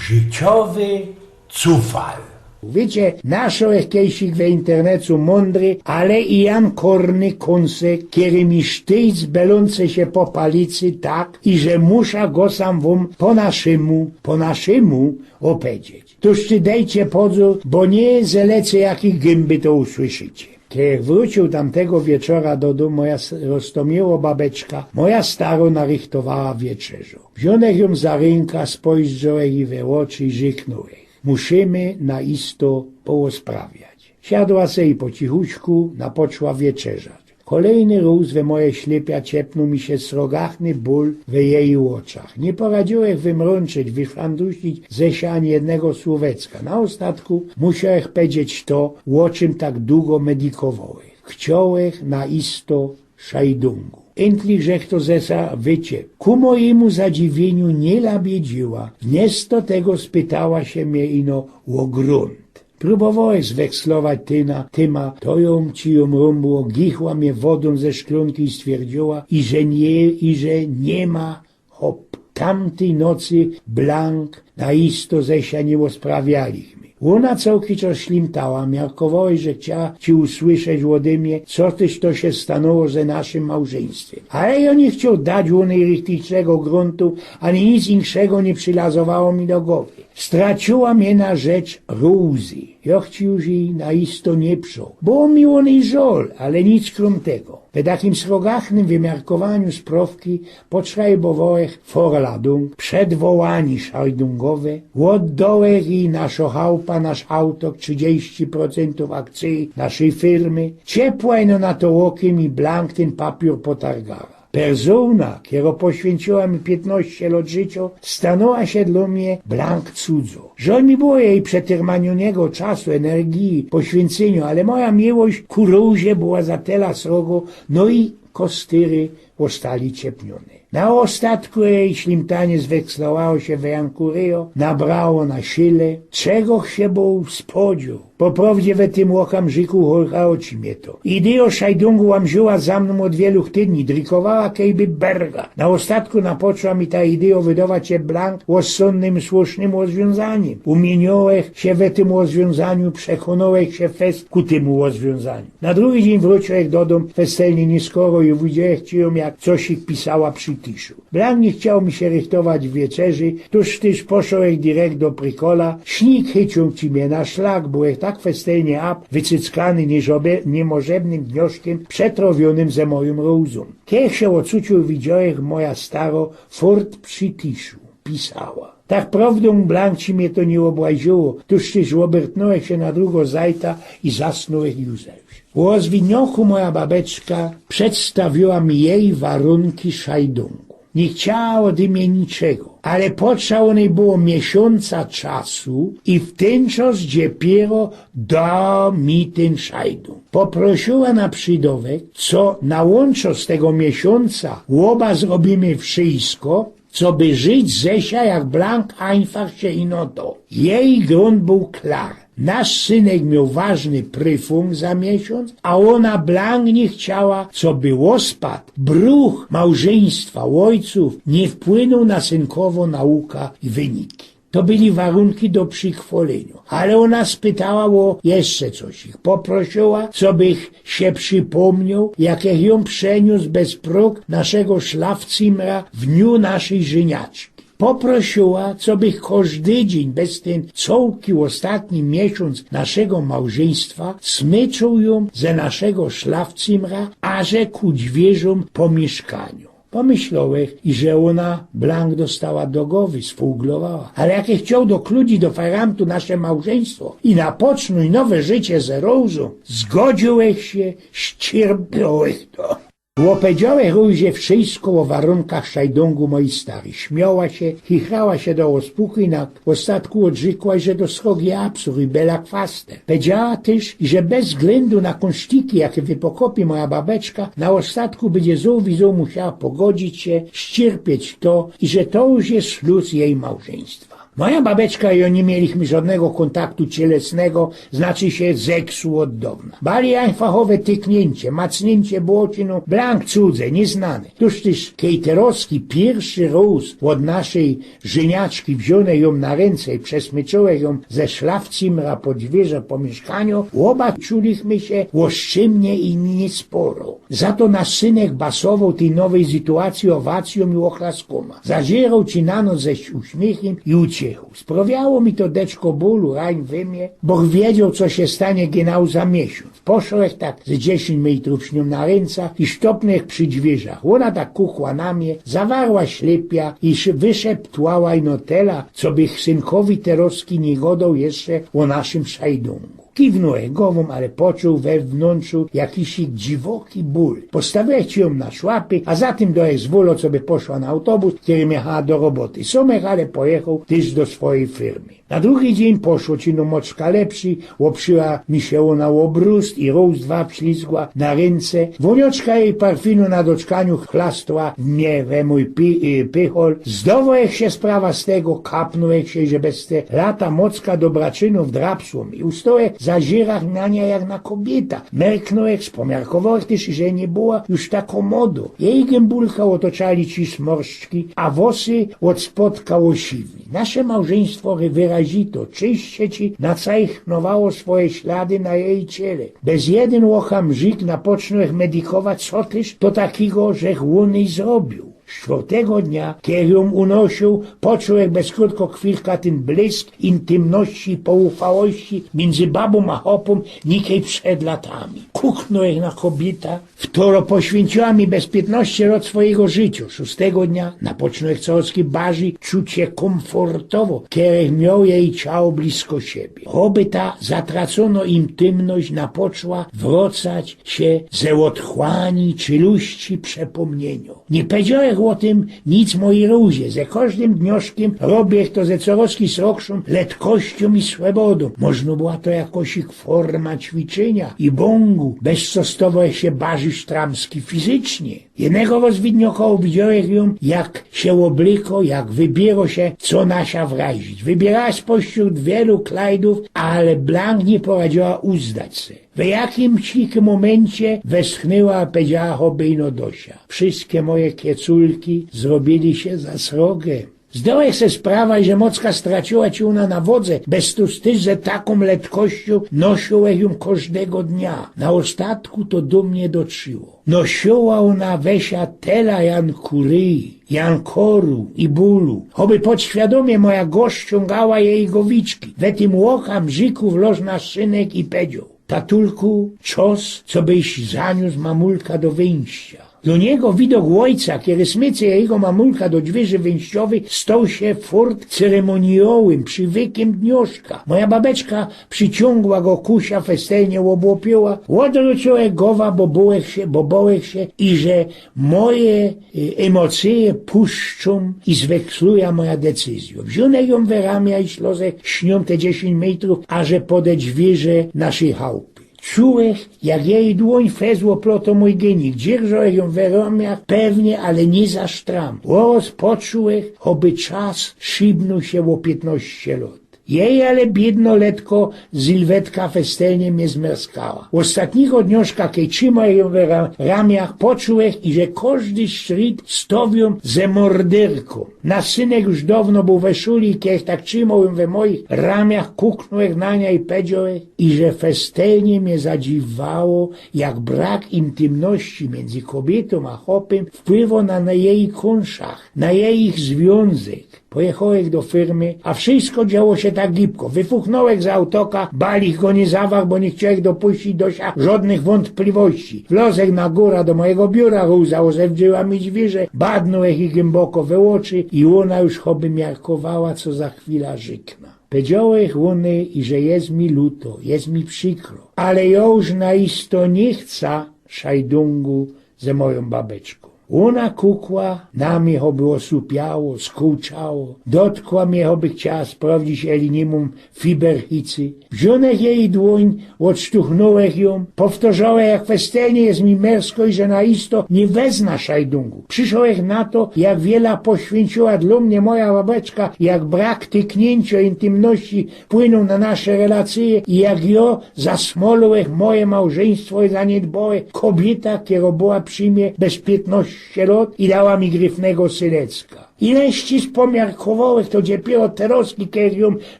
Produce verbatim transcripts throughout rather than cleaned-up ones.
Życiowy cufal. Wiycie, naszōł jech kejsik we internecu mōndry, ale i jankorny kōnsek, kery mi sztyjc belōnce sie po palicy tak, iże musza go sam wōm po naszymu, po naszymu ôpedzieć. Tuż ty dejcie podzōr, bo niy ze lecy jakich gymby to usłyszycie. Kej wrōciył tamtego wieczora do dōmu, moja s- roztōmiyło babeczka, moja staro narychtowała wieczerzõ. Wziōnłech jōm za rynka, spojrzołech ji we ôczy i rzyknōłech: „Musimy na isto połosprawiać”. Siadła se i po cichuśku napoczła wieczerzać. Kolejny rōz we moje ślypia ciepnōł mi sie srogachny bōl we jeji ôczach. Niy poradziyłech wymrōnczyć, wyfandusić ze sie ani jednego słōwecka. Na ôstatku musiołech pedzieć to, ô czym tak dugo medikowołech. Chciołech na isto szajdōngu. Intlich żech to ze se wyciepł. Ku mojimu zadziwiyniu niy labiedziła. Wmiesto tego spytała sie mie ino ô grōnt. Prōbowołech zwekslować tyna, tyma, to jōm ci jōm rōmbło, gichła mie wodōm ze szklōnki i stwierdziyła, iże niy, iże niy ma hop. Tamtyj nocy blank na isto ze sie niy ôsprawialichmy. Ôna cołki czas ślimtała, miarkowołech, że chciała ci usłyszeć ôdy mie, co tyż to sie stanoło ze naszym małżyństwym. Ale jŏ niy chcioł dać ônej richticznego grōntu, ani nic inkszego niy przylazowało mi do gowy. Straciła mie na rzecz Rózy. Jŏ chci już jij na isto niy przoł. Było mi ônej żol, ale nic krōm tego. We takim srogachnym wymiarkowaniu sprŏwki potrzebowołech forladōng, przedwołanie szajdōngowe, ôddołech jij naszŏ chałpa, nasz autok, trzidziści procyntōw akcyji naszyj firmy. Ciepła ino na to ôkym i blank tyn papiōr potargała. Persōna, kerŏ poświynciła mi piytnŏście lŏt życiŏ, stanōła sie dlō mie blank cudzo. Żol mi było jej przetyrmaniōnego czasu, energiji, poświyncynio, ale moja miłość ku Rózie była za tela srogŏ, no i kostyry ôstali ciepniōne. Na ôstatku jej ślimtanie zwekslowało sie we jankuryjŏ, nabrało na sile, czegŏch sie bōł spodzioł. Po prŏwdzie we tym ôkamrziku holchało ci mie to. Idejŏ szajdōngu łamrziła za mnōm ôd wielu tydni, drikowała kejby berga. Na ôstatku napoczła mi ta idejŏ wydować sie blank ôzsōnnym, słusznym ôzwiōnzaniym. Umiyniołech sie we tym ôzwiōnzaniu, przekōnołech sie fest ku tymu ôzwiōnzaniu. Na drugi dziyń wrōciyłech do dōm, festelnie niy skoro i widziołech ci jōm, jak coś ich pisała przi tiszu. Blank niy chciało mi sie rychtować wieczerzy, tuż tyż poszołech direkt do Prykola. Śniyg chyciōł ci mie na szlak, byłech tak festelnie ap, wycyckany nieżobe- niymożebnym dnioszkym, przetrŏwiōnym ze mojōm Rózōm. Kej sie ôcuciōł, widziołech, moja staro furt przi tiszu pisała. Tak prŏwdōm blank ci mie to niy ôbłaziło, tuż tyż ôbertnōłech sie na drugŏ zajta i zasnōłech juzaś. Ô zwinnioku moja babeczka przedstawiła mi jej warōnki szajdōngu. Niy chciała ôdy mie niczego, ale potrzeba ônej było miesiōnca czasu i w tyn czas dopiyro da mi tyn szajdōng. Poprosiyła na przidŏwek, co na łōnczo z tego miesiōnca ôba zrobimy wszysko, coby żyć ze sia jak blank ajnfach sie ino do. Jej grōnt bōł klar. Nasz synek mioł ważny pryfunk za miesiōnc, a ôna blank niy chciała, coby ôspad, bruch małżyństwa ôjcōw niy wpłynōł na synkowõ nauka i wyniki. To byli warōnki do przichwŏlynio. Ale ôna spytała ô jeszcze coś ich. Poprosiyła, cobych sie przipōmnioł, jak jã przeniōs bez prōg naszego szlafcimra w dniu naszyj żyniaczki. Poprosiyła, cobych kożdy dziyń bez tyn cołki ôstatni miesiōnc naszego małżyństwa smyczōł jã ze naszego szlafcimra aże ku dwiyrziōm po miyszkaniu. Pōmyślołech, iże ôna blank dostała do gowy, sfōłglowała. Ale jak jech chcioł dokludnić do ferajntu nasze małżyństwo i napocznōńć nowe życie ze Rózōm, zgodziłech sie, ściyrpiołech to. Ôpedziołech Rózie wszysko ô warōnkach szajdōngu mojij stary. Śmioła sie, chichrała sie do ôspōku i na ôstatku ôdrzykła, iże to srogi absurd i bela kwasta. Pedzioła tyż, iże bez wzglyndu na kōnsztiki, jake wypokopi moja babeczka, na ôstatku bydzie zōw i zōw musiała pogodzić sie, ściyrpieć to, iże to już je slōd jej małżyństwa. Moja babeczka i jŏ niy mieliśmy żŏdnego kōntaktu cielesnego, znaczy sie seksu ôd dŏwna. Bali ajnfachowe tykniyńcie, macniyńcie było ci, no, blank cudze, niyznane. Tōż tyż, kej terŏzki piyrszy rŏz ôd naszyj żyniaczki wziōnech jōm na rynce i przesmyczyłech jōm ze szlafcimra pod dwiyrze po miyszkaniu, ôba czulichmy sie ôszczymnie i niysporo. Za to nasz synek basowoł tyj nowyj sytuacyji ôwacyjōm i ôklaskōma. Zaziroł ci na nos ze uśmiychym i uciechoł. Sprawiało mi to deczko bōlu, rajn we mie, boch wiedzioł, co sie stanie genau za miesiōnc. Poszołech tak ze dziesiyńć mejtrōw z niōm na ryncach i sztopnōłech przi dwiyrzach. Ôna tak kuchła na mie, zawarła ślypia i sz-, wyszeptła ino tela, co bych synkowi terŏzki niy gŏdoł jeszcze ô naszym szajdōngu. Kiwnōłech gowōm, ale poczuł we wnōntrzu jakisik dziwoki bōl. Postawiłech ci jōm na szłapy, a zatym dołech zwōlŏ, coby poszła na autobus, kerym jechała do roboty. Sōmech ale pojechoł tyż do swojij fyrmy. Na drugi dziyń poszło ci, no, moczka lepszyj, ôprzyła mi sie ôna ô brust i rŏz dwa wślizgła na rynce. Wōnioczka jeji parfinu na doczkaniu chlastła mie we mōj pi-, y, pychol. Zdowołech sie sprawa z tego, kapnōłech sie, że bez te lata mocka dobraczynōw drapsło mi. Ustołech, zazirołech na niã jak na kobiyta. Merknōłech, spomiarkowołech tyż, że niy była już tako młodo. Jeji gębulka ôtoczali ci smorszczki, a włosy ôd spodka ôsiwiyły. Nasze małżyństwo ry-, wyrazito, czyście ci nacajchnowało swoje ślady na jeji ciele. Bez jedyn ôchamrzik napocznōłech medikować, co tyż to takigo, żech ônej zrobiōł. Sztwŏrtego dnia, kerym jōm unosiył, poczułech bez krōtko chwilka tyn blysk intymności i poufałości miyndzy babōm a chopōm, nikej przed latami. Kuknōłech na kobiyta, wtoro poświynciła mi bez piytnŏście lŏt swojigo życiŏ. Szōstego dnia napocznōłech cołki bardzij czuć sie kōmfortowo, kerech mioł jeji ciało blisko siebie. Ôby ta zatraconŏ intymność napoczła wrŏcać sie ze ôtchłani czy luści przepōmniyniŏ. Niy pedziołech ô tym nic mojij Rōzie. Ze kożdym dnioszkym robiłech to ze corŏz srŏgszōm letkŏściōm i swobodōm. Możno była to jakŏsik forma ćwiczyniŏ i bōngu, bez co stowołech sie bardzij sztramski fizycznie. Jednego roz widnioka uwidziołech jōm, jak sie ôblykŏ, jak wybiyro sie, co na sia wrazić. Wybiyra spośrōd wielu klajdōw, ale blank niy poradziyła uzdać se. We jakimś momyncie westchnōła, a pedzioła choby ino do sia: Wszyjske moje kieculki zrobiyli sie za srogã. Zdołech se sprawa, że mocka straciyła ci ôna na wodze, bez to tyż ze takōm letkŏściōm nosiyłech jōm kożdego dnia. Na ôstatku to do mie dotrziło. Nosiyła ôna we sia tela jankuryji, jankoru i bōlu. Choby podświadōmie moja gość ciōngała jeji gowiczki. We tym ôchamrziku wlŏz nasz synek i pedzioł: Tatulku, czas, cobyś zaniōs mamulka do wyjścia. Do niego widok ôjca, kery smycy jejigo mamulka do dwiyrzi wyjściowych, stoł sie furt ceremōnijołym przibykym dnioszka. Moja babeczka prziciōngła go ku sia, festelnie ôbłopiyła. Ôdwrōciłech gowa, bo bołech sie, bo bołech sie, iże moje, y, emocyje puszczōm i zwekslujã moja decyzyjŏ. Wziōnech jōm we ramiã i szlōzech z niōm te dziesiyńć mejtrōw, aże pode dwiyrze naszyj chałpy. Czułech, jak jeji dłōń fezło plŏto mōj gynik. Dzierżołech jōm we ramiach pewnie, ale niy za sztram. Ôroz poczułech, choby czas szybnōł sie ô piytnŏście lŏt. Jeji ale biydno letko sylwetka festelnie mie zmerskała. Ôstatnigo dnioszka, kej trzimołech jōm we ra-, ramiach, poczułech, iże kożdy sztrit stowiōm ze mordyrkōm. Nasz synek już downo bōł we szuli i kej tak trzimoł jōm we mojich ramiach, kuknōłech na niã i pedziołech, iże festelnie mie zadziwōwało, jak brak intymności miyndzy kobiytōm a chopym wpływoł na, na jeji kōnszach, na jejich zwiōnzek. Pojechołech do fyrmy, a wszysko dzioło sie tak gibko. Wyfuchnōłech z autoka, balich go niy zawach, bo niy chciołech dopuścić do sia żodnych wōnpliwości. Wlōzech na gōra do mojigo biura, Rōza ôzewdrzyła mi dwiyrze, badnōłech ji glymboko we ôczy i ôna już choby miarkowała, co za chwila rzyknã. Pedziołech ônej, iże je mi luto, je mi przikro, ale jŏ już na isto niy chca szajdōngu ze mojōm babeczkōm. Ôna kukła na mie, choby ôsupiało, skōłczało. Dotkła mie, choby chciała sprŏwdzić, eli niy mōm fiberhicy. Wziōnłech jeji dłōń, ôdsztuchnōłech jōm, powtŏrzołech, jak festelnie je mi mersko i że na isto niy wezna szajdōngu. Prziszołech na to, jak wiela poświyńciła dlō mie moja babeczka, jak brak tykniyńcio intymności wpłynōł na nasze relacyje i jak jŏ zasmolołech moje małżyństwo i zaniydbołech kobiyta, kero była przi mie bez piytnŏście lŏt i dała mi gryfnego synecka. Ileś ci spomiarkowołech to dopiyro terŏzki, kej jōm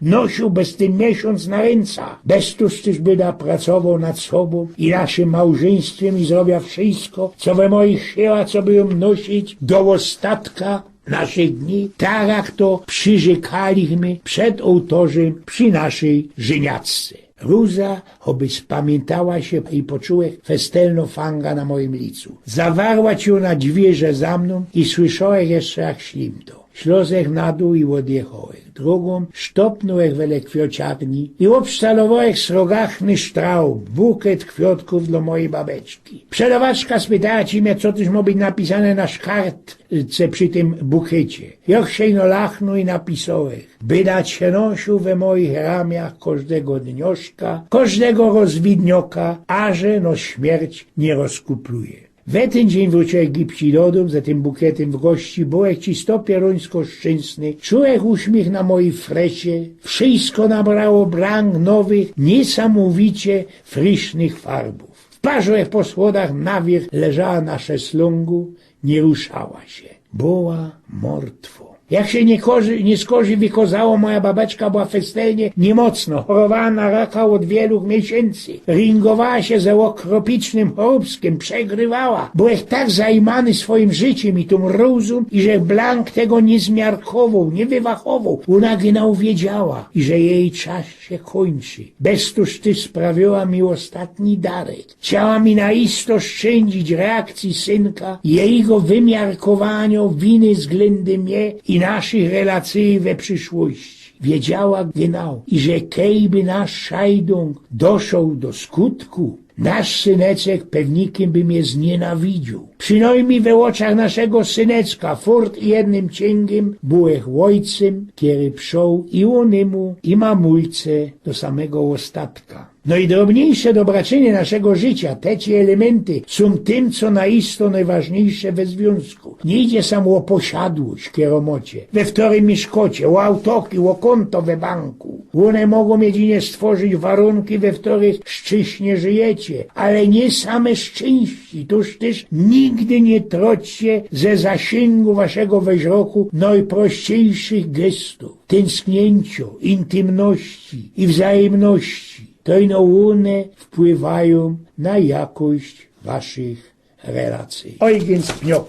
nosiōł bez tyn miesiōnc na rynce. Bez to tyż byda pracowoł nad sobōm i naszym małżyństwym i zrobia wszysko, co we moich siłach, coby jōm nosić do ôstatka naszych dni, tak jak to przirzykałychmy przed ôłtorzym przi naszyj żyniacce. Ruza, choby spamiyntała sie i poczułech festelno fanga na mojim licu. Zawarła ci ôna dwiyrze za mnōm i słyszołech jeszcze, jak ślimto. Ślōzech na dōł i ôdjechołech. Drōgōm sztopnōłech wedle kwiociarni i ôbsztalowołech srogachny sztraup, bukiet kwiŏtkōw dlŏ mojij babeczki. Przedŏwaczka spytała ci mie, co tyż mŏ być napisane na szkart ce przi tym bukiecie. Jŏ sie ino lachnōł i napisołech: „Bydã cie nosiōł we mojich ramiach kożdego dnioszka, kożdego rozwidnioka, aże nŏ śmierć niy rozkupluje”. We tyn dziyń wrōciołech gibcij do dōm, ze tym bukietym w gości, bołech ci sto pierōńsko szczynsny, czułech uśmiech na mojij frecie, wszysko nabrało blank nowych, niysamowite frisznych farbōw. Wparzołech po schodach na wiyrch, leżała na szeslōngu, niy ruszała sie. Była mortwŏ. Jak sie niyskorzij, niyskorzij wykŏzało, moja babeczka była festelnie niymocnŏ. Chorowała na raka ôd wielu miesiyncy. Rynkowała sie ze ôkropicznym chorōbskym, przegrywała. Bołech tak zajmany swojim życiym i tōm Ruzōm, iżech blank tego niy zmiarkowoł, niy wywachowoł. Ôna genau wiedziała, iże jeji czas sie kōńczy. Bez to tyż sprawiyła mi ôstatni darek. Chciała mi na isto szczyndzić reakcyje synka, jego wymiarkowaniŏ winy wzglyndym mie i naszych relacyji we przeszłości. Wiedziała genau, iże kejby nasz szajdōng doszoł do skutku, nasz syneczek pewnikym by mie znienawidziōł. Przinojmnij we ôczach naszego syneczka, furt jednym ciyngiym bołech ôjcym, kery przoł i ônymu, i mamulce do samego ôstatka. Nojdrobniyjsze dobraczyny naszego życiŏ, te trzi elymynty, sōm tym, co na isto nojważniyjsze we zwiōnzku. Niy idzie sam ô posiadłość, kerõ mŏcie, we wtorym miyszkocie, ô autoki, ô kōnto we banku. Ône mogōm jedynie stworzić warōnki, we wtorych szczyńślnie żyjecie, ale niy same szczyńści. Tōż tyż nigdy niy trŏczcie ze zasyngōw waszego wzroku nojprosciyjszych gestōw, tynskniyńciŏ, intymności i wzajymności. To ino ône wpływajōm na jakość waszych relacyji. Eugen Spniok.